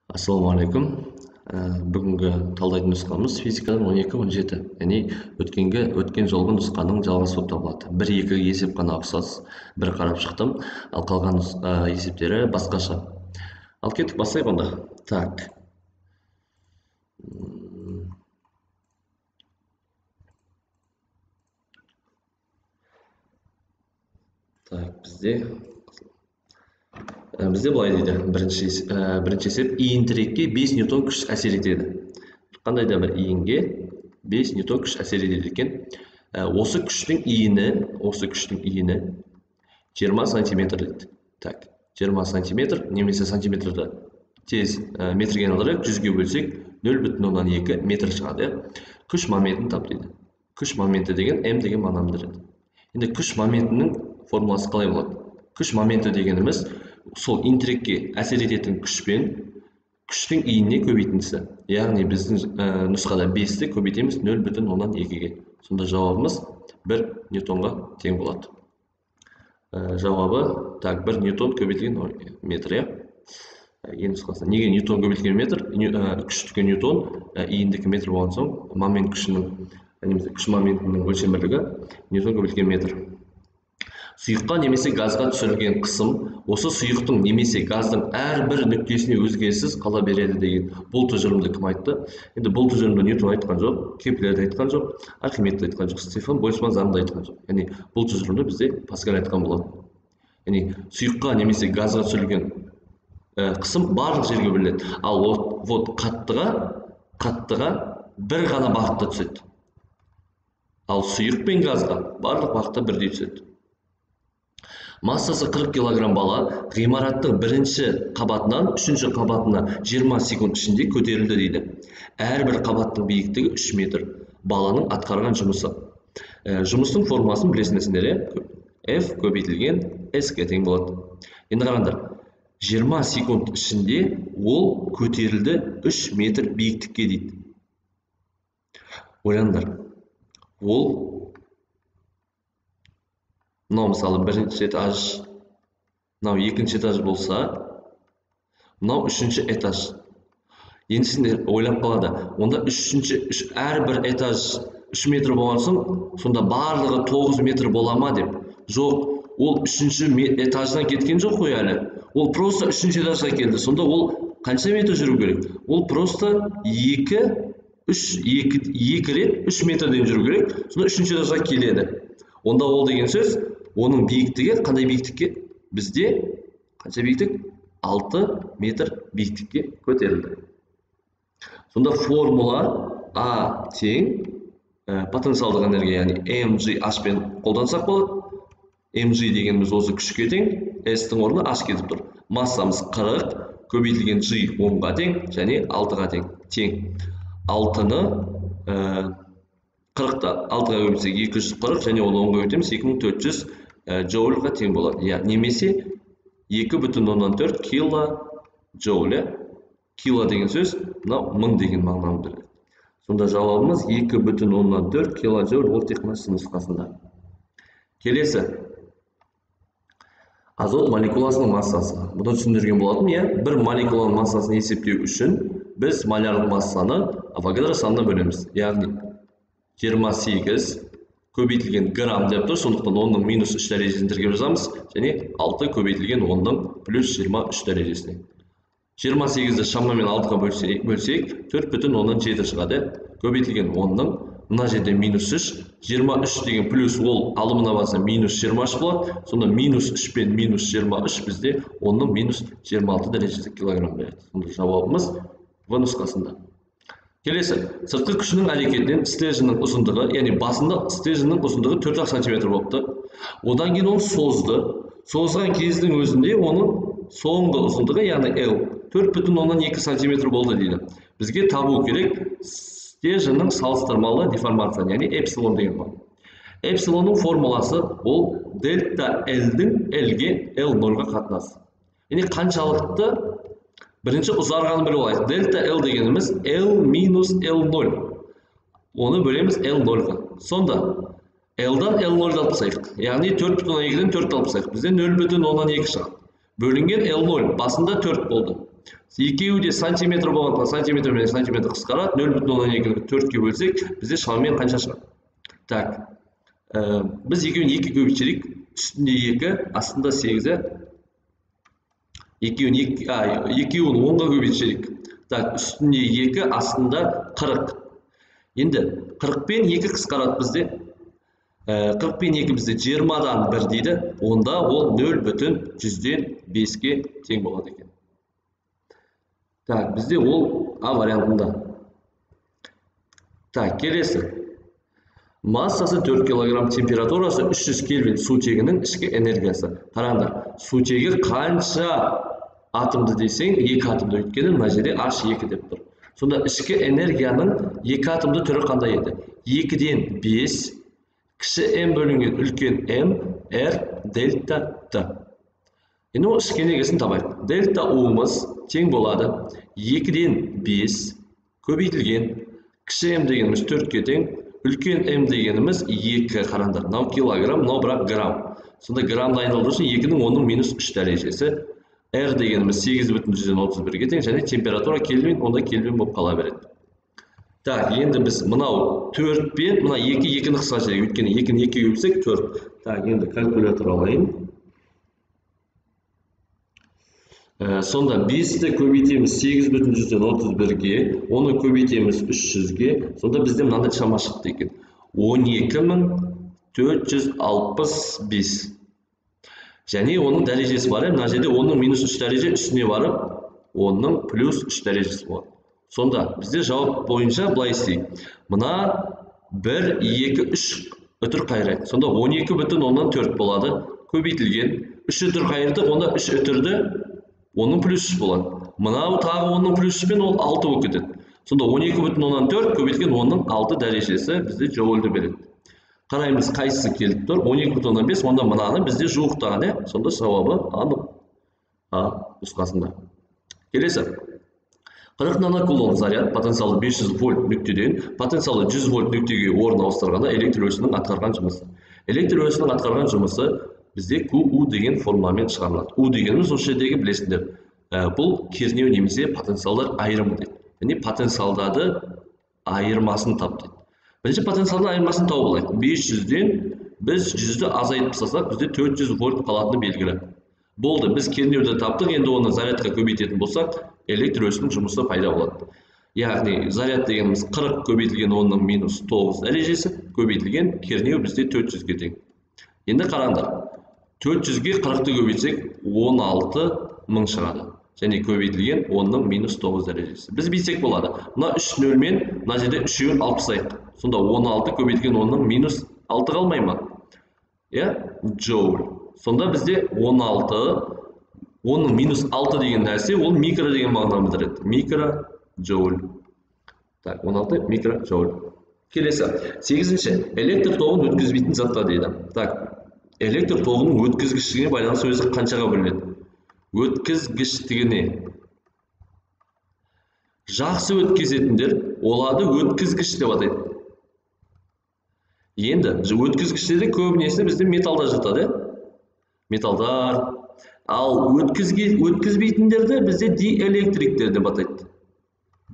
Ассалаумағалейкум. Бүгінгі талдайтын нұсқамыз физикадан 12-17, яғни өткен жолғы нұсқаның жалғасы болып табылады. 1-2 есеп қана ұқсас, бір қарап шықтым, ал қалған есептері басқаша. Ал кеттік, бастайық онда. Так. Так, бізде былай дейді. Бірінші есеп: иін тірекке 5 ньютон күш әсер етеді. Қандай да бір иінге 5 ньютон күш әсер етеді екен. Осы күштің иіні 20 сантиметр дейді. Так, 20 сантиметр немесе сантиметрді тез метрге айналдырайық, 100-ге бөлсек 0,2 метр шығады. Күш моментін тап дейді. Күш моменті деген М деген мағынаны білдіреді. Енді күш моментінің формуласы қалай болады? Күш моменті дегеніміз сол иінтірекке әсер ететін күшпен күштің иініне көбейтіндісі. Яғни біздің нұсқада 5-ті көбейтеміз 0,2-ге. Сонда жауабымыз 1 ньютонға тең болады. Жауабы, так, 1 ньютон көбейтілген метр, иә? Ең нұсқасы. Неге ньютон көбейтілген метр? Күштікі ньютон, иіндікі метр болған соң, момент күшінің, немесе күш моментінің өлшем бірлігі ньютон көбейтілген метр. Сұйыққа немесе газға түсірілген қысым осы сұйықтың немесе газдың әрбір нүктесіне өзгеріссіз қала береді деген бұл тұжырымды кім айтты? Енді бұл тұжырымды Ньютон айтқан жоқ, Кеплер де айтқан жоқ, Архимед те айтқан жоқ, Стефан Больцман заңы да айтқан жоқ. Яғни бұл тұжырымды бізде Паскаль айтқан болатын. Яғни сұйыққа немесе газға түсірілген қысым барлық жерге бөлінеді. Ал вот қаттыға бір ғана бағытта түседі. Ал сұйық пен газға барлық бағытта бірдей түседі. Массасы 40 килограмм бала ғимараттың бірінші қабатынан үшінші қабатына 20 секунд ішінде көтерілді дейді. Әрбір қабаттың биіктігі 3 метр. Баланың атқарған жұмысы. Жұмыстың формуласын білесіңдер, иә? F көбейтілген S-ге тең болады. Енді қараңдар, 20 секунд ішінде ол көтерілді 3 метр биіктікке дейді. Ойлаңдар, ол мынау мысалы бірінші этаж, мынау екінші этаж болса, мынау үшінші этаж. Енді сендер ойлап қалады, онда әрбір этаж 3 метр болған соң, сонда барлығы 9 метр бола ма деп. Жоқ, ол үшінші этаждан кеткен жоқ қой әлі. Ол просто үшінші этажға келді. Сонда ол қанша метр жүру керек? Ол просто 2 рет 3 метрден жүру керек. Сонда үшінші этажға келеді. Онда ол деген сөз, оның биіктігі қандай биіктікке? Бізде қанша биіктік? 6 метр биіктікке көтерілді. Сонда формула А тең потенциалдық энергия, яғни mgh пен қолдансақ болады. Mg дегеніміз осы күшке тең, S-тің орнына H кетіп тұр. Массамыз 40, көбейтілген G 10-ға тең және 6-ға тең. Тең. 6-ны 40-та 6-ға көбейтсек 240 және оны 10-ға көбейтеміз 2400 джоульға тең болады. Я, немесе 2,4 килоджоуль. Кило деген сөз мынау 1000 деген мағынаны білдіреді. Сонда жауабымыз 2,4 килоджоуль, ол тек қана нұсқасында. Келесі. Азот молекуласының массасы. Бұны түсіндірген болатын, иә? Бір молекуланың массасын есептеу үшін біз молярлық массаны Авогадро санына бөлеміз. Яғни 28 көбейтілген грамм деп тұр, сондықтан 10-ның минус 3 дәрежесін тіркеп жазамыз, және 6 көбейтілген 10-ның плюс 23 дәрежесіне. 28-ді шамамен 6-ға бөлсек, 4,7 шығады. Көбейтілген 10-ның мына жерде минус 3, 23 деген плюс ол алымына барса минус 23 болады. Сонда минус 3 пен минус 23 бізде 10-ның минус 26 дәрежесі килограмм береді. Сонда жауабымыз В нұсқасында. Келесі, сыртқы күшінің әрекетінен стерженнің ұзындығы, яғни басында стерженнің ұзындығы 4 сантиметр болыпты. Одан кейін оны созды. Созған кездің өзінде оның соңғы ұзындығы, яғни L, 4,2 сантиметр болды дейді. Бізге табу керек стерженнің салыстырмалы деформацияны, яғни эпсилон деген бар. Эпсилонның формуласы ол дельта L-дің L-ге L0-ға қатынасы. Яғни қаншалықты бірінші ұзарғанын біліп алайық. Дельта L дегеніміз L минус L0. Оны бөлеміз L0-ға. Сонда L-дан L0-ды алып тастайық. Яғни 4,2-ден 4-ті алып тастайық. Бізде 0,2 шығады. Бөлінген L0 басында 4 болды. Екеуі де сантиметр болғандықтан сантиметр менен сантиметр қысқарады. 0,2-ні 4-ке бөлсек, бізде шамамен қанша шығады? Так, біз екеуін 2 көбейтіп жіберейік. Үстінде 2, астында 8. Екеуін 10-ға көбейтіп жіберейік. Так, үстінде 2, астында 40. Енді 40 пен 2 қысқарады бізде. 40 пен 2 бізде 20-дан 1 дейді. Онда ол 0,5-ке тең болады екен. Так, бізде ол А вариантында. Так, келесі. Массасы 4 килограмм, температурасы 300 кельвин сутегінің ішкі энергиясы. Қараңдар, сутегі қанша атомды десең, 2 атомды, өйткені мына жерде H2 деп тұр. Сонда ішкі энергияның 2 атомды түрі қандай еді? 2-ден 5, кіші М бөлінген үлкен М, R, дельта Т. Енді ол ішкі энергиясын табайық. Дельта У-мыз тең болады 2-ден 5 көбейтілген кіші М дегеніміз 4-ке тең, үлкен М дегеніміз 2, қараңдар. Мынау килограмм, мынау бірақ грамм. Сонда граммды айналдыру үшін 2-нің 10-ның минус 3 дәрежесі. R дегеніміз 8,31-ге тең, және температура кельвин, онда кельвин болып қала береді. Так, енді біз мынау 4 пен мына 2, 2-ні қысқаша жіберейік. Өйткені 2-ні 2-ге бөлсек 4. Так, енді калькулятор алайын. Сонда 5-ті көбейтеміз 8,31-ге, оны көбейтеміз 300-ге. Сонда бізде мынандай шама шықты екен. 12465. Және оның дәрежесі бар, мына жерде 10-ның минус 3 дәреже үстіне барып, 10-ның плюс 3 дәрежесі болады. Сонда бізде жауап бойынша былай істейік. Мына 1, 2, 3 үтір қайырайық. Сонда 12,4 болады. Көбейтілген 3 үтір қайырдық, онда 3 үтірді 10-ның плюс 3 болады. Мынау тағы 10-ның плюс 3 пен ол 6 болып кетеді. Сонда 12,4 көбейтілген 10-ның 6 дәрежесі бізде джоульді береді. Қараймыз қайсысы келіп тұр. 12,5, онда мынаны бізде жуықтаған, е? Сонда жауабы анық А нұсқасында. Келесі. 40 нанокулон заряд потенциалы 500 вольт нүктеден потенциалы 100 вольт нүктеге орын ауыстырғанда электр өрісінің атқарған жұмысы. Электр өрісінің атқарған жұмысы бізде QU деген формамен шығарылады. U дегеніміз осы жердегі білесіңдер, бұл кернеу немесе потенциалдар айырымы дейді. Яғни потенциалдарды айырмасын тап дейді. Бірінші потенциалдың айырмасын тауып алайық. 500-ден біз 100-ді азайтып тастасақ, бізде 400 вольт қалатыны белгілі. Болды, біз кернеуді таптық, енді оны зарядқа көбейтетін болсақ, электр өрісінің жұмысы пайда болады. Яғни заряд дегеніміз 40 көбейтілген 10-ның минус 9 дәрежесі көбейтілген кернеу бізде 400-ге тең. Енді қараңдар, 400-ге 40-ты көбейтсек 16 мың шығады. Және көбейтілген 10-ның минус 9 дәрежесі. Біз бүйтсек болады. Мына 3 нөлмен мына жерде 3-еуін алып тастайық. Сонда 16 көбейтілген 10-ның минус 6 қалмай ма? Иә, джоуль. Сонда бізде 16, 10-ның минус 6 деген нәрсе, ол микро деген мағынаны білдіреді. Микро джоуль. Так, 16 микро джоуль. Келесі, 8-ші, электр тоғын өткізбейтін заттар дейді. Так, электр тоғының өткізгіштігіне байланысты өзі қаншаға бөлінеді? Өткізгіштігіне. Жақсы өткізетіндер оларды өткізгіш деп атайды. Енді өткізгіштерде көбінесе бізде металдар жатады, металдар. Ал өткізбейтіндерді бізде диэлектриктер деп атайды.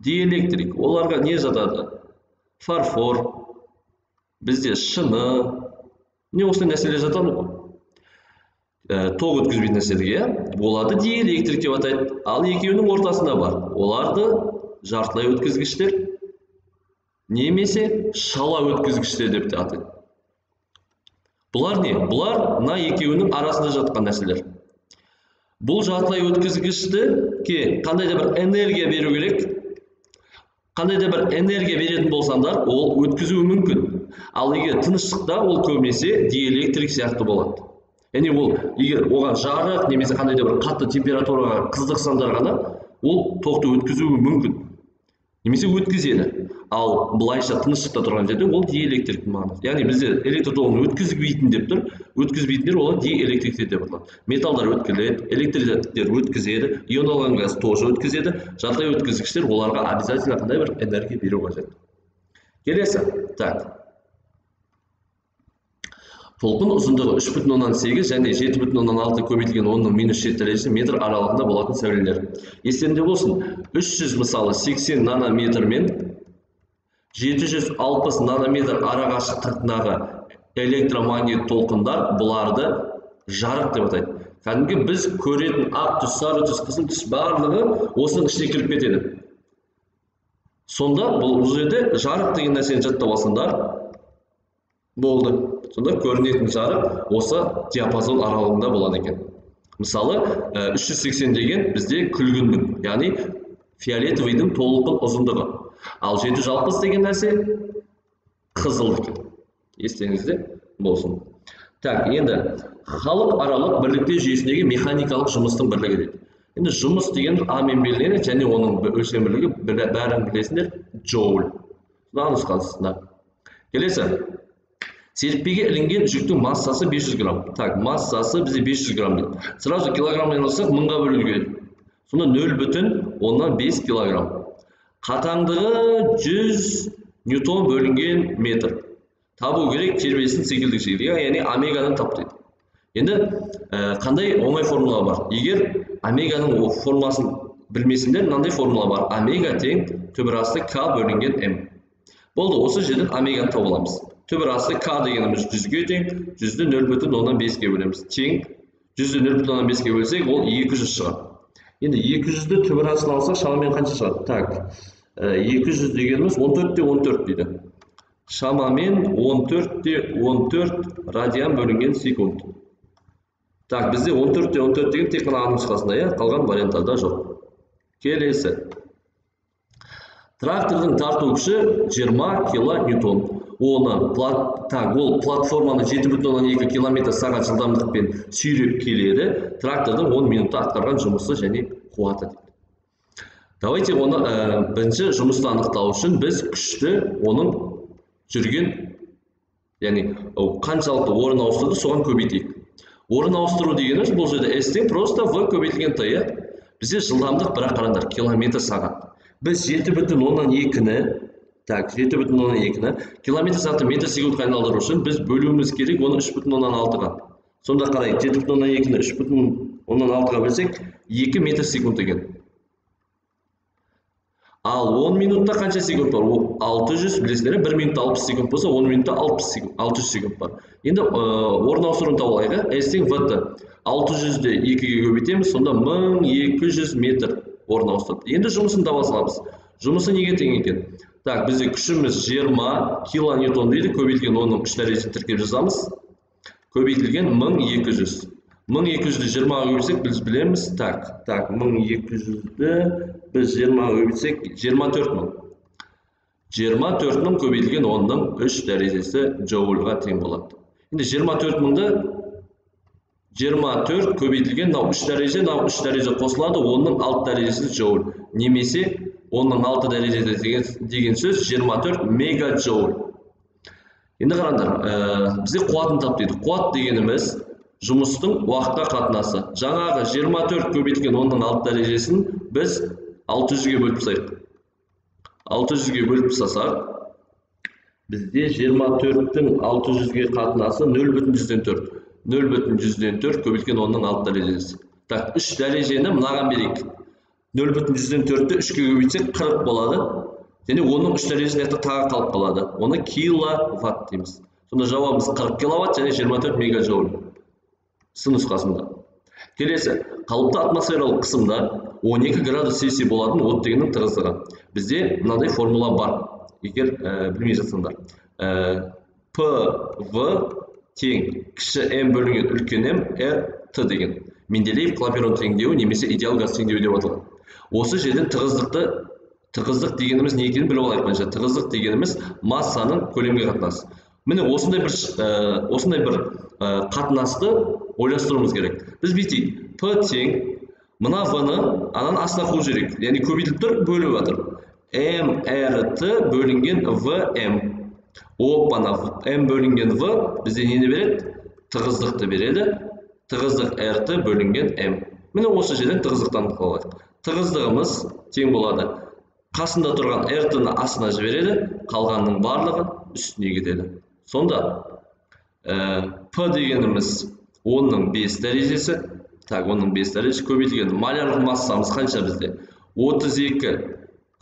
Диэлектрик, оларға не жатады? Фарфор, бізде шыны, не осындай нәрселер жатады ғой. Тоқ өткізбейтін нәрселерге, оларды диэлектрик деп атайды. Ал екеуінің ортасында бар. Оларды жартылай өткізгіштер немесе шала өткізгіштер деп те атайды. Бұлар не? Бұлар мына екеуінің арасында жатқан нәрселер. Бұл жартылай өткізгішке қандай да бір энергия беру керек. Қандай да бір энергия беретін болсаңдар, ол өткізуі мүмкін. Ал егер тыныштықта, ол көбінесе диэлектрик сияқты болады. Яғни ол егер оған жарық немесе қандай да бір қатты температураға қыздырсаңдар ғана, ол тоқты өткізуі мүмкін. Немесе өткізеді. Ал былайша тыныштықта тұрған жерде ол диэлектрик мағынасы. Яғни бізде электр тоғын өткізбейтін деп тұр. Өткізбейтіндер олар диэлектриктер деп аталады. Металдар өткізеді, электролиттер өткізеді, иондалған газ тоже өткізеді. Жартылай өткізгіштер оларға обязательно қандай бір энергия беру қажет. Келесі, так. Толқын ұзындығы 3,8 және 7,6 көбейтілген 10-ның минус 7 дәрежесі метр аралығында болатын сәулелер. Естеріңде болсын, 300 мысалы 80 нанометр мен 760 нанометр арақашықтығындағы электромагнит толқындар, бұларды жарық деп атайды. Кәдімгі біз көретін ақ түс, сары түс, қызыл түс барлығы осының ішіне кіріп кетеді. Сонда бұл жерде жарық деген нәрсені жаттап алсаңдар болды. Сонда көрінетін жарық осы диапазон аралығында болады екен. Мысалы, 380 деген бізде күлгіннің, яғни фиолетовыйдың толқын ұзындығы. Ал 760 деген нәрсе қызылдікі. Естеріңізде болсын. Так, енді халықаралық бірліктер жүйесіндегі механикалық жұмыстың бірлігі дейді. Енді жұмыс деген А мен белгіленеді және оның өлшем бірлігі бәрін білесіңдер, джоуль. Мына нұсқасында. Келесі. Серіппеге ілінген жүктің массасы 500 грамм. Так, массасы бізде 500 грамм дейді. Сразу килограмммен алсақ, 1000-ға бөлу керек. Сонда 0,5 килограмм. Қатаңдығы 100 ньютон бөлінген метр. Табу керек тербелістің циклдік жиілігі, яғни омеганы тап дейді. Енді қандай оңай формула бар? Егер омеганың формуласын білмесеңдер, мынандай формула бар. Омега тең түбір асты К бөлінген М. Болды, осы жерден омеганы тауып аламыз. Түбір асты К дегеніміз 100-ге тең, 100-ді 0,5-ге бөлеміз. Тең 100-ді 0,5-ге бөлсек, ол 200 шығады. Енді 200-ді түбір астын алсақ, шамамен қанша шығады? Так, 200 дегеніміз 14,14 дейді. Шамамен 14,14 радиан бөлінген секунд. Так, бізде 14,14 деген тек қана А нұсқасында, иә, қалған варианттарда жоқ. Келесі. Трактордың тарту күші 20 килоньютон. Оны, так, ол платформаны 7,2 километр сағат жылдамдықпен сүйреп келеді. Трактордың 10 минутта атқарған жұмысы және қуаты дейді. Давайте оны бірінші жұмысты анықтау үшін біз күшті оның жүрген, яғни қаншалықты орын ауыстырды, соған көбейтейік. Орын ауыстыру дегеніміз бұл жерде S тең просто V көбейтілген Т, иә. Бізде жылдамдық, бірақ қараңдар, километр сағат. Біз 7,2-ні, так, 7,2-ні километр сағатты метр секундқа айналдыру үшін біз бөлуіміз керек оны 3,6-ға. Сонда қарайық, 7,2-ні 3,6-ға бөлсек, 2 метр секунд екен. Ал 10 минутта қанша секунд бар? Ол 600, білесіңдер, 1 минутта 60 секунд болса, 10 минутта 600 секунд бар. Енді орын ауыстыруын тауып алайық, S тең VT. 600-ді 2-ге көбейтеміз, сонда 1200 метр орын ауыстырды. Енді жұмысын таба саламыз. Жұмысы неге тең екен? Так, бізде күшіміз 20 килоньютон дейді, көбейтілген оның 3 дәрежесін тіркеп жазамыз. Көбейтілген 1200. 1200-ді 20-ға көбейтсек, біз білеміз. Так, так, 1200-ді біз 20-ға көбейтсек, 24000. 24000 көбейтілген 10-ның 3 дәрежесі джоульға тең болады. Енді 24000-ды 24 көбейтілген мынау 3 дәреже, мынау 3 дәреже қосылады, 10-ның 6 дәрежесі джоуль. Немесе 10-ның 6 дәрежесі деген сөз 24 мегаджоуль. Енді қараңдар, бізде қуатын тап дейді. Қуат дегеніміз жұмыстың уақытқа қатынасы. Жаңағы 24 көбейтілген 10-ның 6 дәрежесін біз 600-ге бөліп тастайық. 600-ге бөліп тастасақ, бізде 24-тің 600-ге қатынасы 0,4. 0,4 көбейтілген 10-ның 6 дәрежесі. Так, 3 дәрежені мынаған берейік. 0,4-ті 3-ге көбейтсек 40 болады. Және оның 3 дәрежесі тағы қалып қалады. Оны киловатт дейміз. Сонда жауабымыз 40 киловатт және 24 мегаджоуль. С нұсқасында. Келесі, қалыпты атмосфералық қысымда 12 градус Цельсий болатын оттегінің тығыздығы. Бізде мынандай формула бар. Егер білмей жатсаңдар. П, В тең кіші М бөлінген үлкен М, Р, Т деген. Менделеев Клапейрон теңдеуі немесе идеал газ теңдеуі деп аталады. Осы жерден тығыздық дегеніміз не екенін біліп алайық бірінші. Тығыздық дегеніміз массаның көлемге қатынасы. Міне осындай бір қатынасты ойластыруымыз керек. Біз бүйтейік. П тең мына В-ны ананың астына қойып жіберейік. Яғни көбейтіліп тұр, бөліп жатыр. М, Р, Т бөлінген В, М. Оппана, М бөлінген В бізде нені береді? Тығыздықты береді. Тығыздық Р, Т бөлінген М. Міне осы жерден тығыздықты анықтап алайық. Тығыздығымыз тең болады. Қасында тұрған Р, Т-ны астына жібереді, қалғанның барлығы үстіне кетеді. Сонда П дегеніміз 10-ның 5 дәрежесі. Так, 10-ның 5 дәрежесі көбейтілген молярлық массамыз қанша бізде? 32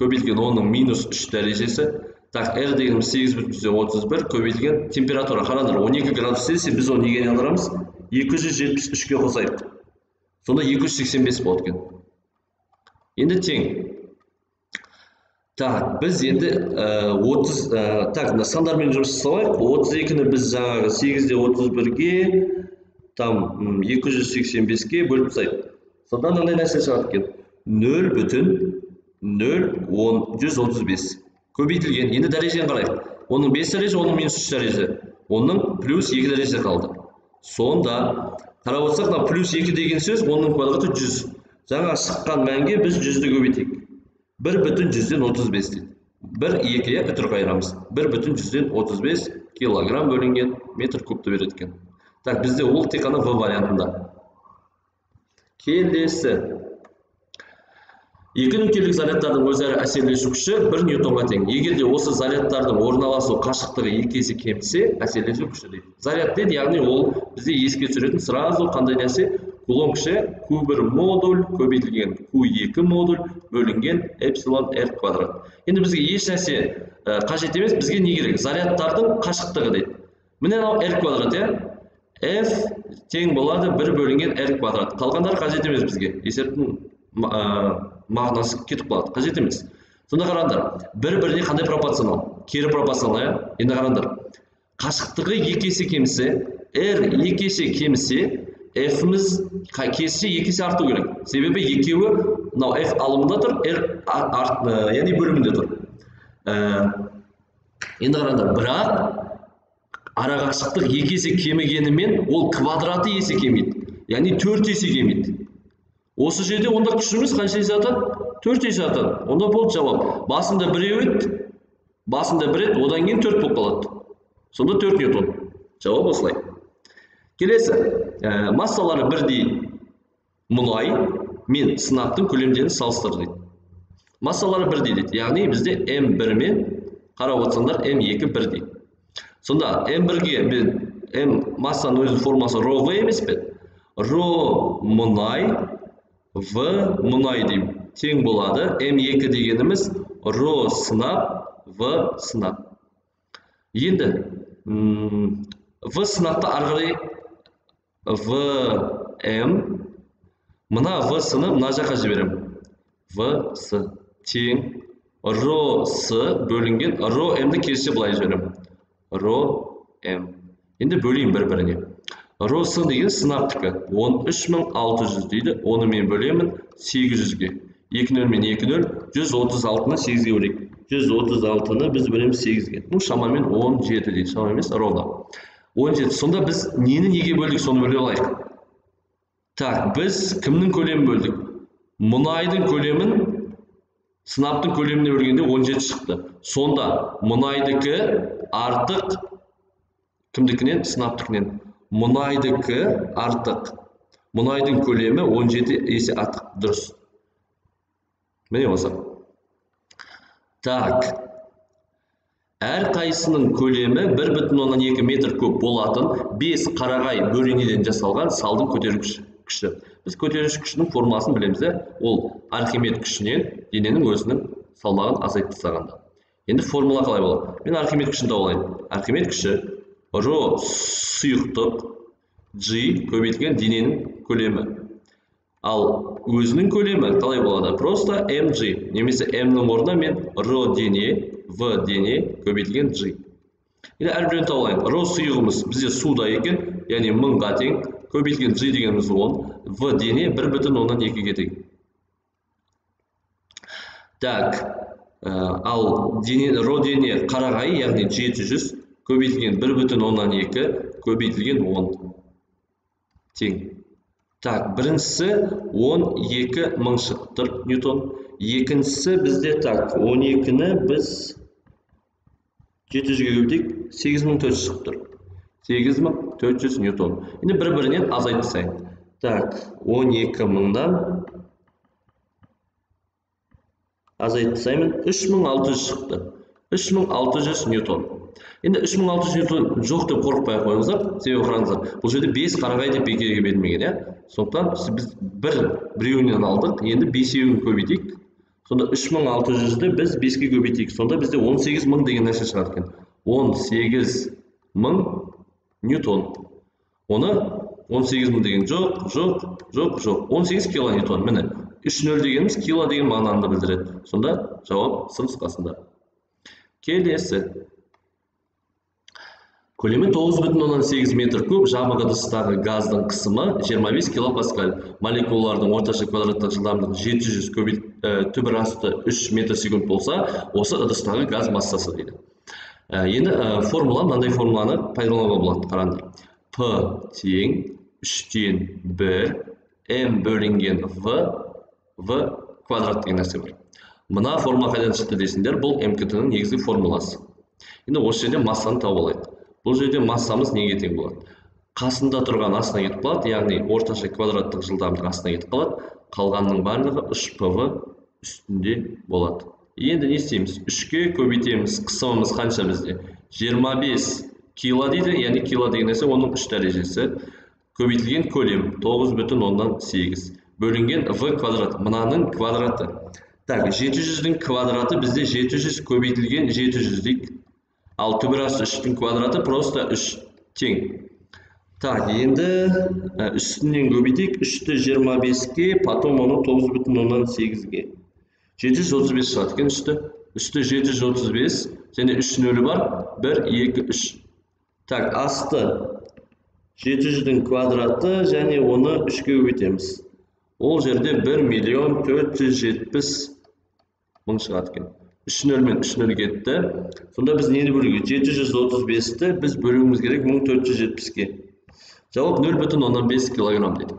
көбейтілген 10-ның минус 3 дәрежесі. Так, R дегеніміз 8,31 көбейтілген температура. Қараңдар, 12 градус Цельсий, біз оны неге айналдырамыз? 273-ке қосайық. Сонда 285 болады екен. Енді тең. Так, біз енді 30, так, мына сандармен жұмыс жасалайық. 32-ні біз жаңағы 8,31-ге, там 285-ке бөліп тастайық. Сонда мынандай нәрсе шығады екен. 0,0135 көбейтілген. Енді дәрежені қарайық. Оның 5 дәреже, оның минус 3 дәреже. Оның плюс 2 дәреже қалды. Сонда қарап отырсақ, мына плюс 2 деген сөз оның квадраты 100. Жаңа шыққан мәнге біз 100-ді көбейтейік. 1,35 дейді. 1 2-ге үтір қайырамыз. 1,35 килограмм бөлінген метр кубты береді екен. Так, бізде ол тек қана В вариантында. Келесі. Екі нүктелік зарядтардың өзара әсерлесу күші 1 ньютонға тең. Егер де осы зарядтардың орналасу қашықтығы 2 есе кемісе, әсерлесу күші дейді. Заряд дейді, яғни ол бізде еске түсіретін сразу қандай нәрсе? Кулон күші Q1 модуль көбейтілген Q2 модуль бөлінген эпсилон R квадрат. Енді бізге еш нәрсе қажет емес, бізге не керек? Зарядтардың қашықтығы дейді. Міне мынау R квадрат, иә? F тең болады 1 бөлінген R квадрат. Қалғандары қажет емес бізге. Есептің мағынасы кетіп қалады, қажет емес. Сонда қараңдар, бір-біріне қандай пропорционал? Кері пропорционал, иә? Енді қараңдар. Қашықтығы 2 есе кемісе, R 2 есе кемісе, F-іміз кессе 2 есе арту керек. Себебі екеуі мынау F алымында тұр, R яғни бөлімінде тұр. Енді қараңдар, бірақ арақашықтық 2 есе кемігенімен ол квадраты есе кемиді. Яғни 4 есе кемиді. Осы жерде онда күшіміз қанша есе артады? 4 есе артады. Онда болды жауап. Басында біреу еді, басында бір еді, одан кейін 4 болып қалады. Сонда 4 ньютон. Жауап осылай. Келесі, массалары бірдей мұнай мен сынаптың көлемдерін салыстыр дейді. Массалары бірдей дейді. Яғни бізде М1 мен қарап отырсаңдар М2 бірдей. Сонда М1-ге мен М массаның өзінің формасы ро В емес пе? Ро мұнай, В мұнай деймін. Тең болады. М2 дегеніміз ро сынап, В сынап. Енді В сынапты ары қарай В М, мына В сыны мына жаққа жіберемін. В С тең ро С бөлінген ро М-ді керісінше былай жіберемін. Ро М. Енді бөлейін бір-біріне. Ро С деген сынаптікі 13600 дейді. Оны мен бөлемін 800-ге. 2 нөл мен 2 нөл, 136-ны 8-ге бөлейік. 136-ны біз бөлеміз 8-ге. Ну, шамамен 17 дейді. Шамамен емес, ровно. 17. Сонда біз нені неге бөлдік, соны бөле алайық. Так, біз кімнің көлемін бөлдік? Мұнайдың көлемін сынаптың көлеміне бөлгенде 17 шықты. Сонда мұнайдікі артық кімдікінен? Сынаптікінен. Мұнайдікі артық. Мұнайдың көлемі 17 есе артық. Дұрыс. Міне осы. Так. Әр қайсының көлемі 1,2 метр куб болатын 5 қарағай бөренеден жасалған салдың көтергіш күші. Біз көтергіш күшінің формуласын білеміз, ә? Ол Архимед күшінен дененің өзінің салмағын азайтып тастағанда. Енді формула қалай болады? Мен Архимед күшін тауып алайын. Архимед күші ро сұйықтық G көбейтілген дененің көлемі. Ал өзінің көлемі қалай болады? Просто MG немесе M-нің орнына мен ро дене, В дене көбейтілген G. Енді әрбіреуін тауып алайын. Ро сұйығымыз бізде суда екен, яғни 1000-ға тең, көбейтілген G дегеніміз 10, В дене 1,2-ге тең. Так, ал дене, ро дене қарағай, яғни 700 көбейтілген 1,2 көбейтілген 10 тең. Так, біріншісі 12 000 шығып тұр ньютон. Екіншісі бізде, так, 12-ні біз 700-ге көбейтейік, 8400 шығып тұр. 8400 ньютон. Енді бір-бірінен азайтып тастайын. Так, 12 000-дан азайтып тастаймын, 3600 шықты. 3600 ньютон. Енді 3600 ньютон жоқ деп қорықпай ақ қойыңыздар, себебі қараңыздар, бұл жерде 5 қарағай деп бекерге берілмеген, иә? Сондықтан біз біреуінен алдық, енді 5-еуін көбейтейік. Сонда 3600-ді біз 5-ке көбейтейік. Сонда бізде 18000 деген нәрсе шығады екен. 18000 ньютон. Оны 18000 деген жоқ, жоқ, жоқ, жоқ. 18 килоньютон. Міне, 3,0 дегеніміз кило деген мағынаны білдіреді. Сонда жауап С нұсқасында. Келесі. Көлемі 9,8 метр куб жабық ыдыстағы газдың қысымы 25 килопаскаль. Молекулалардың орташа квадраттық жылдамдығы 700 түбір асты 3 метр секунд болса, осы ыдыстағы газ массасы дейді. Енді формула, мынандай формуланы пайдалануға болады, қараңдар. П тең 3-тен 1, М бөлінген В, В квадрат деген нәрсе бар. Мына формула қайдан шықты десеңдер, бұл МКТ-ның негізгі формуласы. Енді осы жерде массаны тауып алайық. Бұл жерде массамыз неге тең болады? Қасында тұрған астына кетіп қалады, яғни орташа квадраттық жылдамдық астына кетіп қалады. Қалғанның барлығы 3 ПВ үстінде болады. Енді не істейміз? 3-ке көбейтеміз. Қысымымыз қанша бізде? 25 кило дейді, яғни кило деген нәрсе оның 3 дәрежесі. Көбейтілген көлем 9,8 бөлінген В квадрат, мынаның квадраты. Так, 700-дің квадраты бізде 700 көбейтілген 700 дейік. Ал түбір асты 3-тің квадраты просто 3 тең. Так, енді үстінен көбейтейік. 3-ті 25-ке, потом оны 9,8-ге. 735 шығады екен үсті. Үсті 735 және 3 нөлі бар. 1, 2, 3. Так, асты 700-дің квадраты және оны 3-ке көбейтеміз. Ол жерде 1 470 000 шығады екен. 3 нөл мен 3 нөл кетті. Сонда біз нені бөлуге? 735-ті біз бөлуіміз керек 1470-ке. Жауап 0,5 килограмм дейді.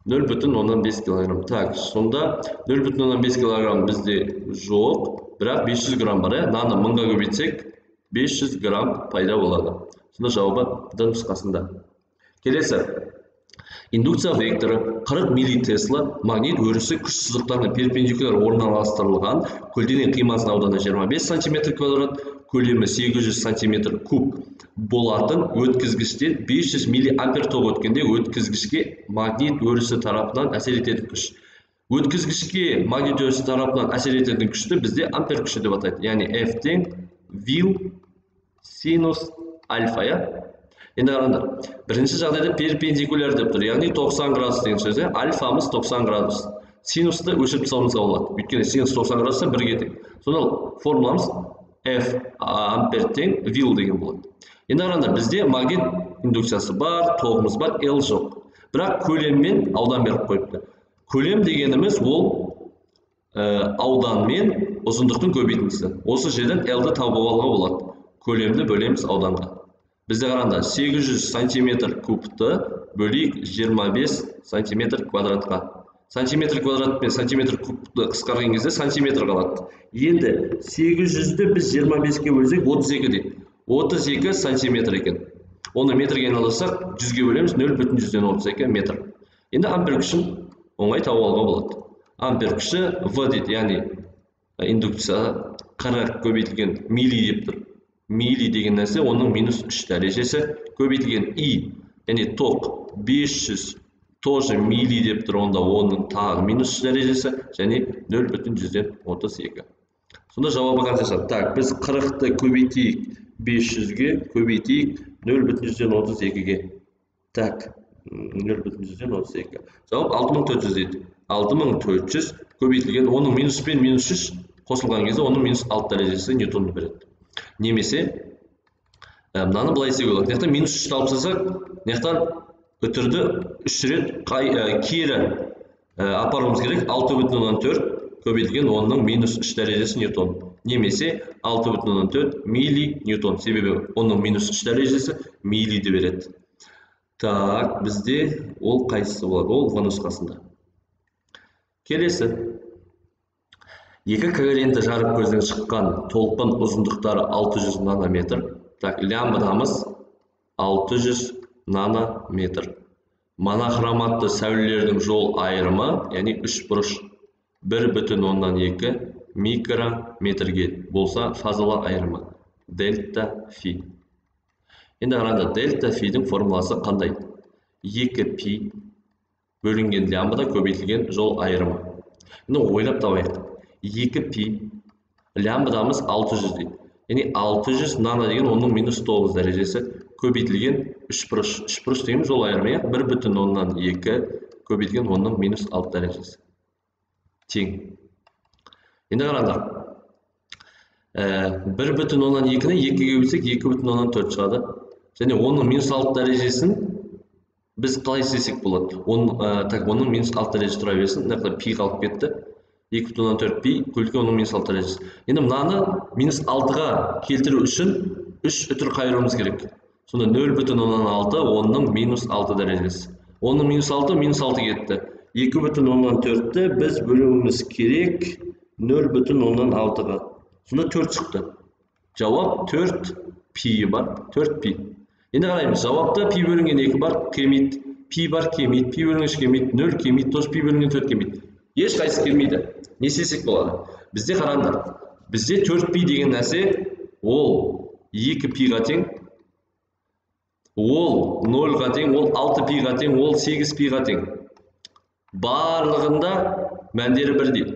0,5 килограмм. Так, сонда 0,5 килограмм бізде жоқ, бірақ 500 грамм бар, ә? Мынаны 1000-ға көбейтсек 500 грамм пайда болады. Сонда жауабы Д нұсқасында. Келесі. Индукция векторы 40 миллитесла магнит өрісі күш сызықтарына перпендикуляр орналастырылған көлденең қимасының ауданы 25 см квадрат, көлемі 800 см куб болатын өткізгіштен 500 миллиампер ток өткенде өткізгішке магнит өрісі тарапынан әсер ететін күш. Өткізгішке магнит өрісі тарапынан әсер ететін күшті бізде ампер күші деп атайды. Яғни F тең вил синус альфа, иә? Енді қараңдар, бірінші жағдайда перпендикуляр деп тұр, яғни 90 градус деген сөз, альфамыз 90 градус. Синусты өшіріп тастауымызға болады, өйткені синус 90 градуста бірге тең. Сонда формуламыз F ампер тең вил деген болады. Енді қараңдар, бізде магнит индукциясы бар, тоғымыз бар, L жоқ. Бірақ көлеммен аудан беріп қойыпты. Көлем дегеніміз ол аудан мен ұзындықтың көбейтіндісі. Осы жерден L-ді тауып алуға болады. Көлемді бөлеміз ауданға. Бізде қараңдар, 800 сантиметр кубты бөлейік 25 сантиметр квадратқа. Сантиметр квадрат пен сантиметр кубты қысқарған кезде сантиметр қалады. Енді 800-ді біз 25-ке бөлсек 32 дейді. 32 сантиметр екен. Оны метрге айналдырсақ 100-ге бөлеміз 0,32 метр. Енді ампер күшін оңай тауып алуға болады. Ампер күші В дейді, яғни индукция 40 көбейтілген милли деп тұр. Милли деген нәрсе оның минус 3 дәрежесі көбейтілген И, яғни тоқ 500 тоже милли деп тұр, онда оның тағы минус 3 дәрежесі және 0,32. Сонда жауабы қанша шығады? Так, біз 40-ты көбейтейік 500-ге, көбейтейік 0,32-ге. Так, 0,32. Жауап 6400 дейді. 6400 көбейтілген оның минус пен минус 3 қосылған кезде оның минус 6 дәрежесі ньютонды береді. Немесе мынаны былай істеуге болады. Мына жақтан минус 3-ті алып тастасақ, мына жақтан үтірді 3 рет кері апаруымыз керек. 6,4 көбейтілген оның минус 3 дәрежесі ньютон. Немесе 6,4 милли ньютон. Себебі оның минус 3 дәрежесі миллиді береді. Так, бізде ол қайсысы болады? Ол В нұсқасында. Келесі. Екі когерентті жарық көзден шыққан толқын ұзындықтары 600 нанометр. Так, лямбдамыз 600 нанометр. Монохроматты сәулелердің жол айырымы, яғни үш бұрыш 1,2 микрометрге болса фазалар айырымы дельта фи. Енді қараңдар, дельта фидің формуласы қандай? 2 пи бөлінген лямбда көбейтілген жол айырымы. Енді ойлап табайық. 2 пи лямбдамыз 600 дейді. Яғни 600 нано деген 10-ның минус 9 дәрежесі көбейтілген үшбұрыш. Үшбұрыш деген жол айырымы, иә? 1,2 көбейтілген 10-ның минус 6 дәрежесі. Тең. Енді қараңдар. 1,2-ні 2-ге бөлсек 2,4 шығады. Және 10-ның минус 6 дәрежесін біз қалай істесек болады? 10-ның минус 6 дәрежесі тұра берсін. Мына жақта пи қалып кетті. 2,4 пи көбейтілген 10-ның минус 6 дәрежесі. Енді мынаны минус 6-ға келтіру үшін 3 үтір қайыруымыз керек. Сонда 0,6 10-ның минус 6 дәрежесі. 10-ның минус 6 минус 6 кетті. 2,4-ті біз бөлуіміз керек 0,6-ға. Сонда 4 шықты. Жауап 4 пи бар. 4 пи. Енді қараймыз. Жауапта пи бөлінген 2 бар, келмейді. Пи бар, келмейді. Пи бөлінген 3 келмейді. 0 келмейді. Тоже пи бөлінген 4 келмейді. Ешқайсысы келмейді. Не істесек болады? Бізде қараңдар. Бізде 4 пи деген нәрсе ол 2 пиға тең, ол 0-ға тең, ол 6 пиға тең, ол 8 пиға тең. Барлығында мәндері бірдей.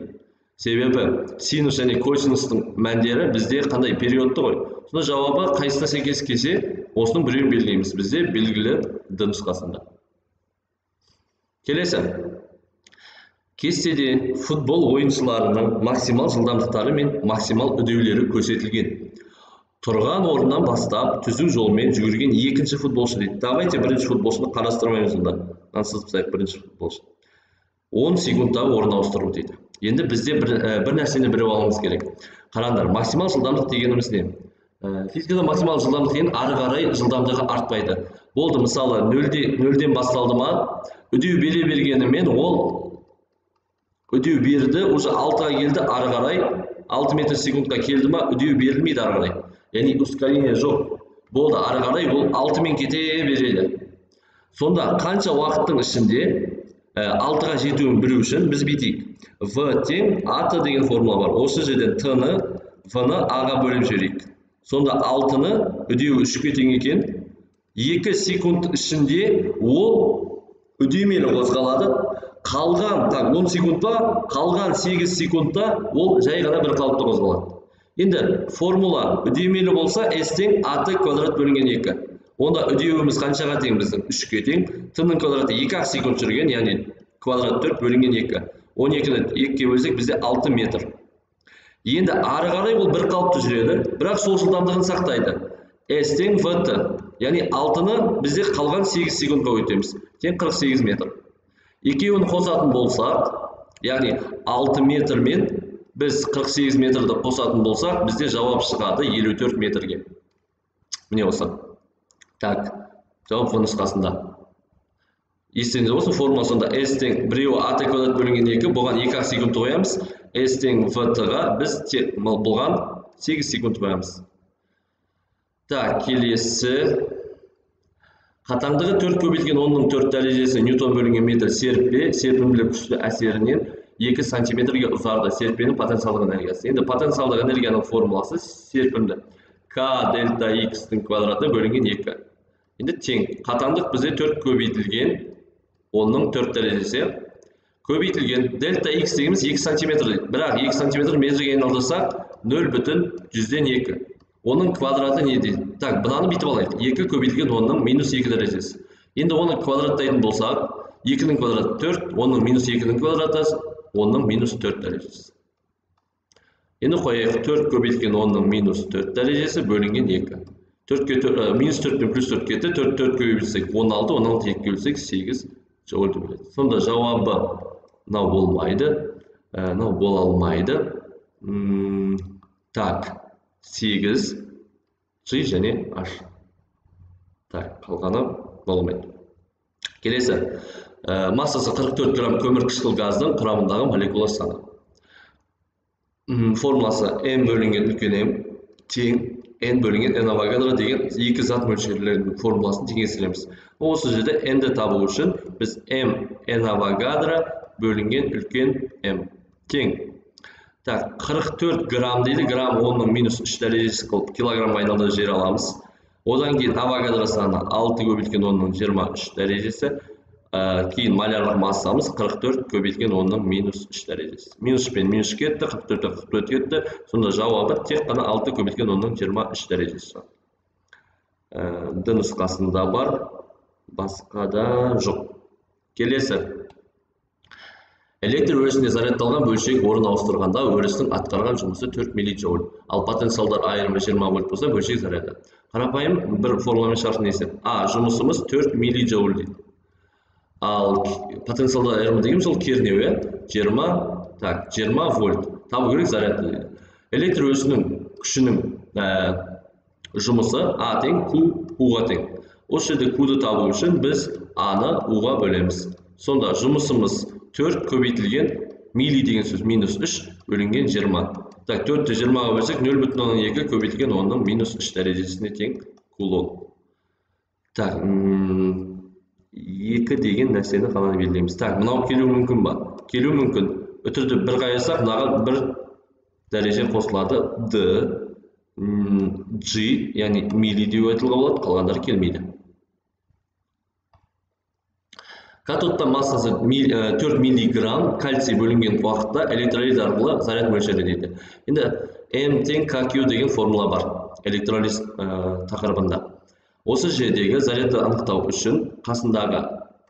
Себебі синус және косинустың мәндері бізде қандай периодты ғой. Сонда жауабы қайсысына сәйкес келсе, осының біреуін белгілейміз. Бізде белгілі Д нұсқасында. Келесі. Кестеде футбол ойыншыларының максимал жылдамдықтары мен максимал үдеулері көрсетілген. Тұрған орнынан бастап түзу жолмен жүгірген екінші футболшы дейді. Давайте бірінші футболшыны қарастырмаймыз онда. Мынаны сызып тастайық, бірінші футболшы. 10 секундтағы орын ауыстыру дейді. Енді бізде бір нәрсені біліп алуымыз керек. Қараңдар, максимал жылдамдық дегеніміз не? Физикада максимал жылдамдық деген ары қарай жылдамдығы артпайды. Болды, мысалы, нөлден басталды ма, үдеу бере бергенімен ол үдеу берді, уже 6-ға келді, ары қарай 6 метр секундқа келді ма, үдеу берілмейді ары қарай. Яғни ускорение жоқ. Болды, ары қарай ол 6-мен кете береді. Сонда қанша уақыттың ішінде 6-ға жетуін білу үшін біз бүйтейік. В тең АТ деген формула бар. Осы жерден Т-ны, В-ны А-ға бөліп жіберейік. Сонда 6-ны үдеуі 3-ке тең екен. 2 секунд ішінде ол үдемелі қозғалады. Қалған, так, 10 секундта, қалған 8 секундта ол жай ғана бір қалыпты қозғалады. Енді формула үдемелі болса S тең АТ квадрат бөлінген 2. Онда үдеуіміз қаншаға тең біздің? 3-ке тең. Т-ның квадраты 2 секунд жүрген, яғни квадрат 4 бөлінген 2. 12-ні 2-ге бөлсек бізде 6 метр. Енді ары қарай ол бір қалыпты жүреді, бірақ сол жылдамдығын сақтайды. S тең ВТ, яғни 6-ны бізде қалған 8 секундқа өтеміз. Тең 48 метр. Екеуін қосатын болсақ, яғни 6 метр мен біз 48 метрді қосатын болсақ, бізде жауап шығады 54 метрге. Міне осы. Так, жауап В нұсқасында. Естеріңізде болсын, формула сонда S тең біреуі АТ квадрат бөлінген 2, бұған 2 секунд қоямыз. S тең ВТ-ға біз бұған 8 секунд қоямыз. Так, келесі. Қатаңдығы 4 көбейтілген 10-ның 4 дәрежесі ньютон бөлінген метр серіппе, серпімділік күшті әсерінен 2 сантиметрге ұзарды. Серіппенің потенциалдық энергиясы. Енді потенциалдық энергияның формуласы серпімді. К дельта X-тің квадраты бөлінген 2. Енді тең. Қатаңдық бізде 4 көбейтілген 10-ның 4 дәрежесі көбейтілген дельта X дегеніміз 2 сантиметр дейді. Бірақ 2 сантиметр метрге айналдырсақ 0,2. Оның квадраты не дейді? Так, мынаны бүйтіп алайық. 2 көбейтілген 10-ның минус 2 дәрежесі. Енді оны квадраттайтын болсақ, 2-нің квадраты 4, 10-ның минус 2-нің квадраты 10-ның минус 4 дәрежесі. Енді қояйық, 4 көбейтілген 10-ның минус 4 дәрежесі бөлінген 2. Минус 4 пен плюс 4 кетті, 4 4 көбейтсек 16, 16 2-ге бөлсек 8 жауап береді. Сонда жауабы мынау болмайды, мынау бола алмайды. Так, 8 G және H. Так, қалғаны болмайды. Келесі, массасы 44 грамм көмірқышқыл газдың құрамындағы молекула саны. Формуласы M бөлінген үлкен М тең N бөлінген N Авогадро деген екі зат мөлшерлерінің формуласын теңестіреміз. Осы жерде N-ді табу үшін біз M N Авогадро бөлінген үлкен М тең. Так, 44 грамм дейді. Грамм 10-ның минус 3 дәрежесі қылып килограммға айналдырып жібере аламыз. Одан кейін Авогадро саны 6 көбейтілген 10-ның 23 дәрежесі. Кейін малярлық массамыз 44 көбейтілген 10-ның минус 3 дәрежесі. Минус пен минус кетті, 44 44 кетті. Сонда жауабы тек қана 6 көбейтілген 10-ның 23 дәрежесі. Д нұсқасында бар, басқа да жоқ. Келесі. Электр өрісінде зарядталған бөлшек орын ауыстырғанда өрістің атқарған жұмысы 4 милlijоуль, ал потенциалдар айырымы 20 вольт болса, бөлшек заряды. Қарапайым бір формуламен шығаратын есеп. А жұмысымыз 4 милlijоуль дейді. Ал потенциалдар айырымы дегеніміз ол кернеу, 20, так, 20 вольт. Табу керек зарядты дейді. Электр өрісінің күшінің жұмысы А тең Q U-ға тең. Осы жерде Q-ды табу үшін біз А-ны U-ға бөлеміз. Сонда жұмысымыз 4 көбейтілген милли деген сөз минус 3 бөлінген 20. Так, 4-ті 20-ға бөлсек 0,2 көбейтілген 10-ның минус 3 дәрежесіне тең кулон. Так, 2 деген нәрсені қалай белгілейміз? Так, мынау келуі мүмкін ба? Келуі мүмкін. Үтірді бір қайырсақ, мынаған бір дәреже қосылады. D, G, яғни милли деп айтылуға болады, қалғандары келмейді. Катодта массасы 4 миллиграмм кальций бөлінген уақытта электролиз арқылы заряд мөлшері дейді. Енді М тең КQ деген формула бар электролиз тақырыбында. Осы жердегі зарядты анықтау үшін қасындағы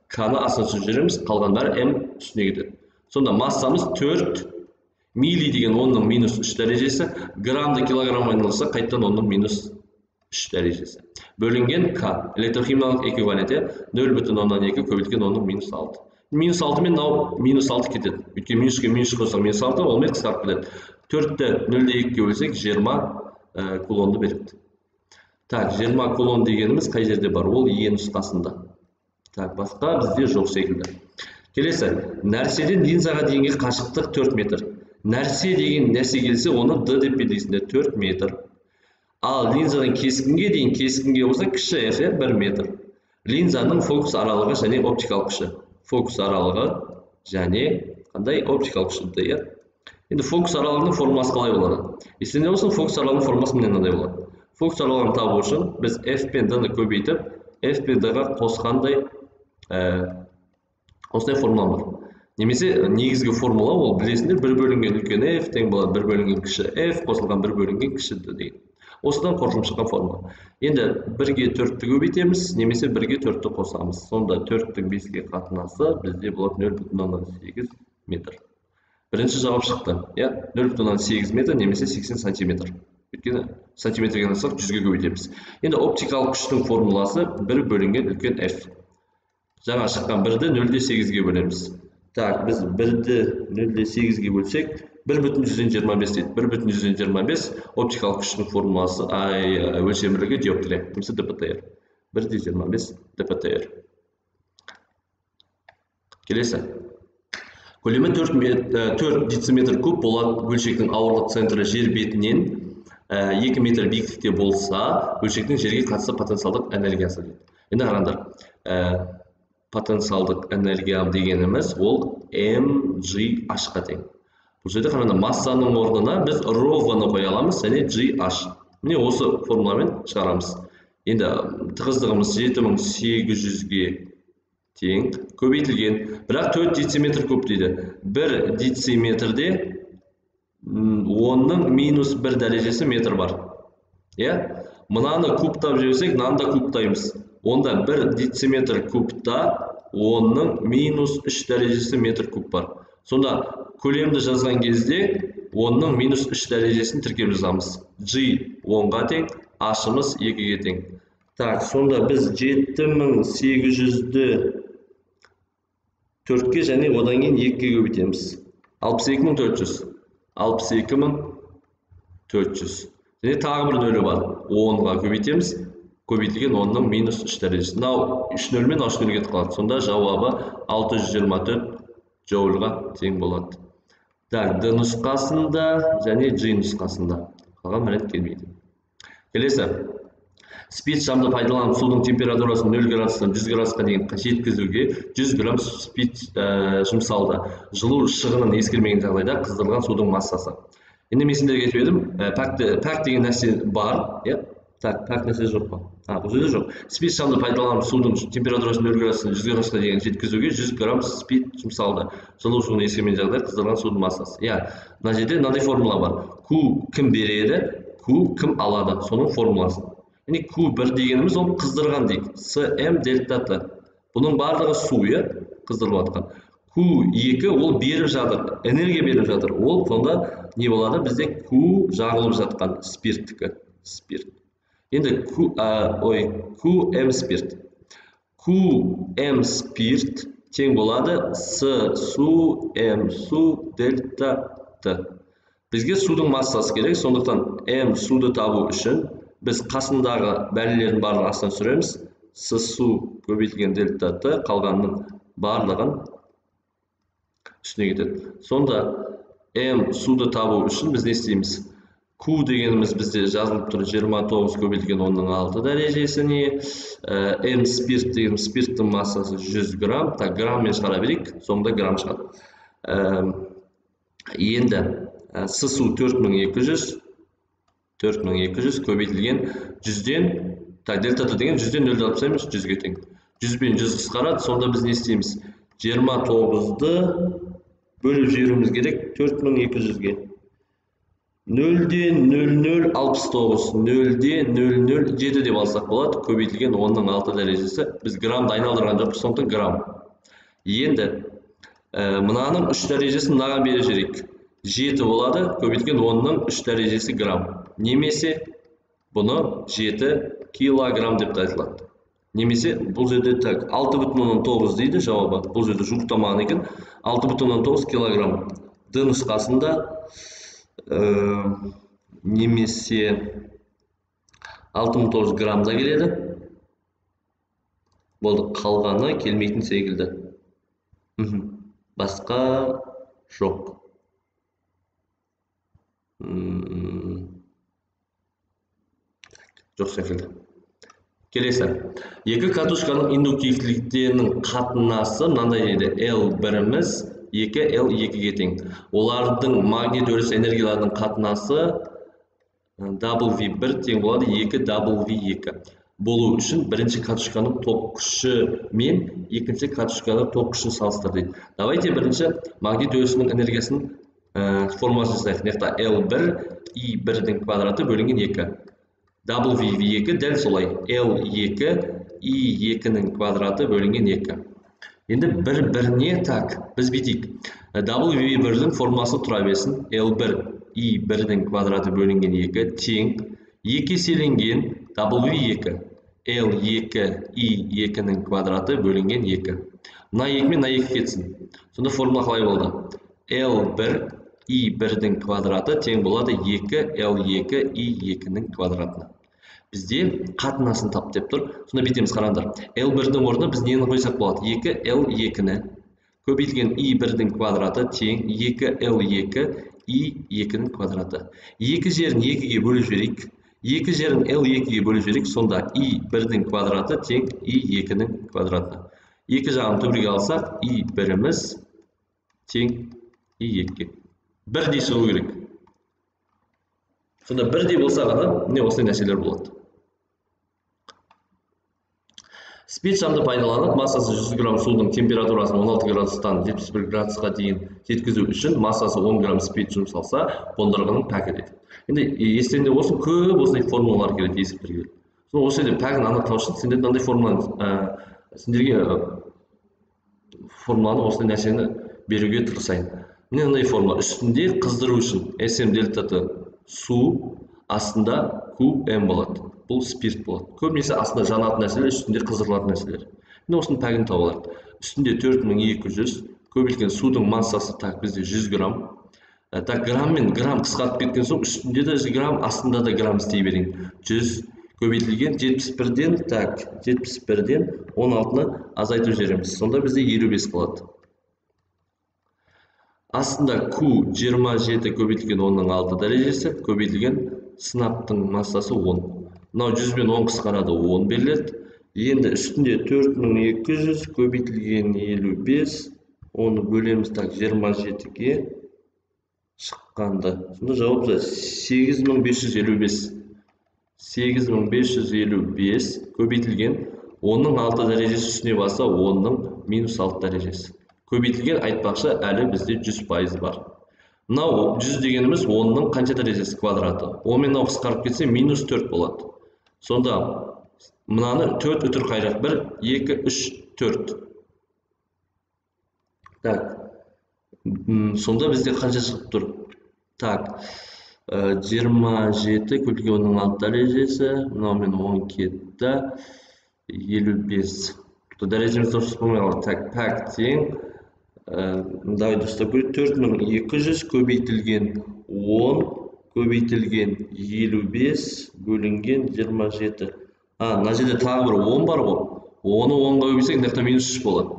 К-ны астына түсіріп жібереміз, қалған бәрі М үстіне кетеді. Сонда массамыз 4 милли деген 10-ның минус 3 дәрежесі, граммды килограммға айналдырсақ қайтадан 10-ның минус 3 дәрежесі. Бөлінген К, электрохимиялық эквиваленті 0,2 көбейтілген 10-ның минус 6. Минус 6 мен мынау минус 6 кетеді. Өйткені минуске минус қоссақ минус 6, ол мен қысқарып кетеді. 4-ті 0,2-ге бөлсек 20 кулонды береді. Так, 20 кулон дегеніміз қай жерде бар? Ол Е нұсқасында. Так, басқа бізде жоқ секілді. Келесі, нәрседен линзаға дейінгі қашықтық 4 метр. Нәрсе деген нәрсе келсе, оны D деп белгілейсіңдер, 4 метр. Ал линзадан кескінге дейін, кескінге болса кіші F 1 метр. Линзаның фокус аралығы және оптикалық күші. Фокус аралығы және қандай оптикалық күші D, иә? Енді фокус аралығының формуласы қалай болады? Естеріңде болсын, фокус аралығының формуласы міне мынандай болады. Фокус аралығын табу үшін біз F пен D-ны көбейтіп, F пен D-ға қосқандай осындай формула бар. Немесе негізгі формула ол білесіңдер, 1 бөлінген үлкен F тең болады 1 бөлінген кіші F қосылған 1 бөлінген кіші D деген. Осыдан қорытылып шыққан формула. Енді 1-ге 4-ті көбейтеміз, немесе 1-ге 4-ті қосамыз. Сонда 4-тің 5-ге қатынасы бізде болады 0,8 метр. Бірінші жауап шықты. Иә, 0,8 метр немесе 80 сантиметр. Өйткені сантиметрге алсақ 100-ге көбейтеміз. Енді оптикалық күштің формуласы 1 бөлінген үлкен F. Жаңа шыққан 1-ді 0,8-ге бөлеміз. Так, біз 1-ді 0,8-ге бөлсек, 1,25 дейді. 1,25 оптикалық күштің формуласы, өлшем бірлігі диоптрия, немесе ДПТР. 1,25 ДПТР. Келесі. Көлемі 4 дециметр куб болат бөлшектің ауырлық центрі жер бетінен 2 метр биіктікте болса, бөлшектің жерге қатысты потенциалдық энергиясы дейді. Енді қараңдар, потенциалдық энергия дегеніміз ол mgh-қа тең. Бұл жерде қараңдар, массаның орнына біз ρ-ны қоя аламыз және gh. Міне осы формуламен шығарамыз. Енді тығыздығымыз 7800-ге тең көбейтілген, бірақ 4 дециметр куб дейді. 1 дециметрде 10-ның минус 1 дәрежесі метр бар. Иә? Мынаны кубтап жіберсек, мынаны да кубтаймыз. Онда 1 дециметр кубта 10-ның минус 3 дәрежесі метр куб бар. Сонда көлемді жазған кезде 10-ның минус 3 дәрежесін тіркеп жазамыз. G 10-ға тең, H-ымыз 2-ге тең. Так, сонда біз 7800-ді 4-ке және одан кейін 2-ге көбейтеміз. 62400. 62400. Және тағы бір нөлі бар. 10-ға көбейтеміз. Көбейтілген 10-ның минус 3 дәрежесі. Мынау 3 нөл мен 3 нөл кетіп қалады. Сонда жауабы 624 джоульға тең болады. Так, D нұсқасында және G нұсқасында. Қалған вариант келмейді. Келесі. Спирт шамды пайдаланып судың температурасын 0 градустан 100 градусқа дейін жеткізуге 100 грамм спирт жұмсалды. Жылу шығынын ескермеген жағдайда қыздырылған судың массасы. Енді мен сендерге айтып едім, пәк деген нәрсе бар, иә? Так, пәк нәрсе жоқ па? Бұл жерде жоқ. Спирт шамды пайдаланып судың температурасын 0 градустан 100 градусқа дейін жеткізуге 100 грамм спирт жұмсалды. Жылу шығынын ескермеген жағдайда қыздырылған судың массасы. Иә, мына жерде мынандай формула бар. Q кім береді, Q кім алады, соның формуласы. Яғни Q1 дегеніміз ол қыздырған дейік. SM дельта Т. Бұның барлығы су, иә, қыздырылып жатқан. Q2 ол беріп жатыр, энергия беріп жатыр. Ол сонда не болады? Бізде Q жағылып жатқан спирттікі, спирт. Енді QM спирт. QM спирт тең болады С су М су дельта Т. Бізге судың массасы керек, сондықтан М суды табу үшін біз қасындағы бәлелердің барлығын астынан түсіреміз. С су көбейтілген дельта Т, қалғанының барлығын үстіне кетеді. Сонда М суды табу үшін біз не істейміз? Q дегеніміз бізде жазылып тұр 29 көбейтілген 10-ның 6 дәрежесіне. М спирт деген спирттің массасы 100 грамм. Так, грамммен шығара берейік, соңында грамм шығады. Енді С су 4200, 4200 көбейтілген 100-ден, так, дельта Т деген 100-ден 0-ді алып тастаймыз, 100-ге тең. 100 бен 100 қысқарады, сонда біз не істейміз? 29-ды бөліп жіберуіміз керек 4200-ге. 0,0069, 0,007 деп алсақ болады, көбейтілген 10-ның 6 дәрежесі. Біз граммды айналдырған жоқпыз, сондықтан грамм. Енді мынаның 3 дәрежесін мынаған беріп жіберейік. 7 болады, көбейтілген 10-ның 3 дәрежесі грамм. Немесе бұны 7 килограмм деп те айтылады. Немесе бұл жерде так 6,9 дейді жауабы. Бұл жерде жуықтамаған екен. 6,9 килограмм. Д нұсқасында немесе 6,9 грамм да келеді. Болды, қалғаны келмейтін секілді. Басқа жоқ. Жоқ секілді. Келесі. Екі катушканың индуктивтіліктерінің қатынасы мынандай дейді. L біріміз 2 L екіге тең. Олардың магнит өрісі энергияларының қатынасы W1 тең болады 2 W2. Болу үшін бірінші катушканың ток күші мен екінші катушканың ток күшін салыстыр дейді. Давайте бірінші магнит өрісінің энергиясын формуласын жасайық. Мына жақта L1 I1-дің квадраты бөлінген 2. W2 дәл солай. L2 I2-нің квадраты бөлінген 2. Енді бір-біріне так, біз бүйтейік. W1-дің формуласы тұра берсін. L1 I1-дің квадраты бөлінген 2 тең 2 еселенген W2. L2 I2-нің квадраты бөлінген 2. Мына 2 мен мына 2 кетсін. Сонда формула қалай болды? L1 I1-дің квадраты тең болады 2 L2 I2-нің квадратына. Бізде қатынасын тап деп тұр. Сонда бүйтеміз, қараңдар. L1-дің орнына біз нені қойсақ болады? 2 L2-ні көбейтілген I1-дің квадраты тең 2 L2 I2-нің квадраты. Екі жерін 2-ге бөліп жіберейік. Екі жерін L2-ге бөліп жіберейік. Сонда I1-дің квадраты тең I2-нің квадратына. Екі жағын түбірге алсақ, I1-іміз тең I2-ге. Бірдей шығу керек. Сонда бірдей болса ғана міне осындай нәрселер болады. Спирт шамды пайдаланып, массасы 100 грамм судың температурасын 16 градустан 71 градусқа дейін жеткізу үшін массасы 10 грамм спирт жұмсалса, қондырғының пәкі дейді. Енді естеріңде болсын, көп осындай формулалар келеді, есептер келеді. Сонда осы жерде пәкін анықтау үшін сендер мынандай формуланы, сендерге формуланы осындай нәрсені беруге тырысайын. Міне мынандай формула. Үстінде қыздыру үшін SM дельта Т су, астында QM болады. Бұл спирт болады. Көбінесе астында жанатын нәрселер, үстінде қыздырылатын нәрселер. Міне осының пәгін тауып алайық. Үстінде 4200 көбейтілген судың массасы так бізде 100 грамм. Так, грамм мен грамм қысқартып кеткен соң үстінде де 100 грамм, астында да грамм істей берейін. 100 көбейтілген 71-ден, так, 71-ден 16-ны азайтып жібереміз. Сонда бізде 55 қалады. Астында Q 27 көбейтілген 10-ның 6 дәрежесі көбейтілген сынаптың массасы 10. Мынау 100 бен 10 қысқарады, 10 беріледі. Енді үстінде 4200 көбейтілген 55, оны бөлеміз, так, 27-ге шыққанды. Сонда жауап 8555. 8555 көбейтілген 10-ның 6 дәрежесі үстіне басса 10-ның минус 6 дәрежесі. Көбейтілген, айтпақшы, әлі бізде 100% бар. Мынау 100 дегеніміз 10-ның қанша дәрежесі квадраты. 10 мен мынау қысқарып кетсе минус 4 болады. Сонда мынаны 4 үтір қайрақ. 1, 2, 3, 4. Так. Сонда бізде қанша шығып тұр? Так. 27 көбейтілген 10-ның 6 дәрежесі. Мынаумен 10 кетті. 55. Дәрежеміз дұрыс болмай қалды. Так, пәк тең. Давай дұрыстап көрейік. 4200 көбейтілген 10 көбейтілген 55 бөлінген 27. Мына жерде тағы бір 10 бар ғой. Оны 10-ға көбейтсек, мына жақта минус 3 болады.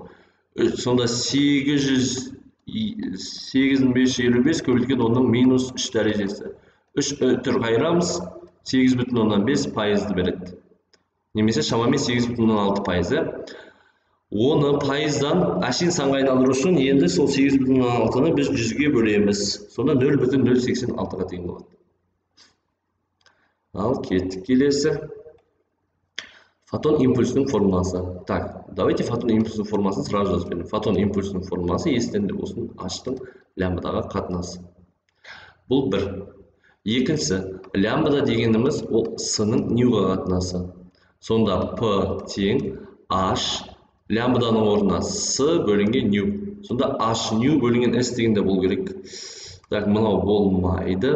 Сонда 8555 көбейтілген 10-ның минус 3 дәрежесі. 3 үтір қайырамыз, 8,5% береді. Немесе шамамен 8,6%. Оны пайыздан әшейін санға айналдыру үшін енді сол 8,6-ны біз 100-ге бөлеміз. Сонда 0,086-ға тең болады. Ал кеттік келесі. Фотон импульсінің формуласы. Так, давайте фотон импульсінің формуласын сразу жазып берейін. Фотон импульсінің формуласы естеріңде болсын, H-тың лямбдаға қатынасы. Бұл бір. Екіншісі, лямбда дегеніміз ол S-ның ньюға қатынасы. Сонда P тең H, лямбданың орнына S бөлінген нью. Сонда H нью бөлінген S дегенде болу керек. Так, мынау болмайды.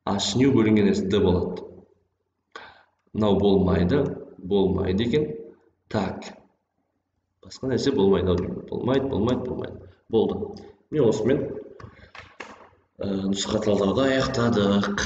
H нью бөлінген S D болады. Мынау болмайды, болмайды екен. Так, басқа нәрсе болмайды. Болмайды, болмайды, болмайды. Болды. Міне осымен нұсқа талдауды аяқтадық.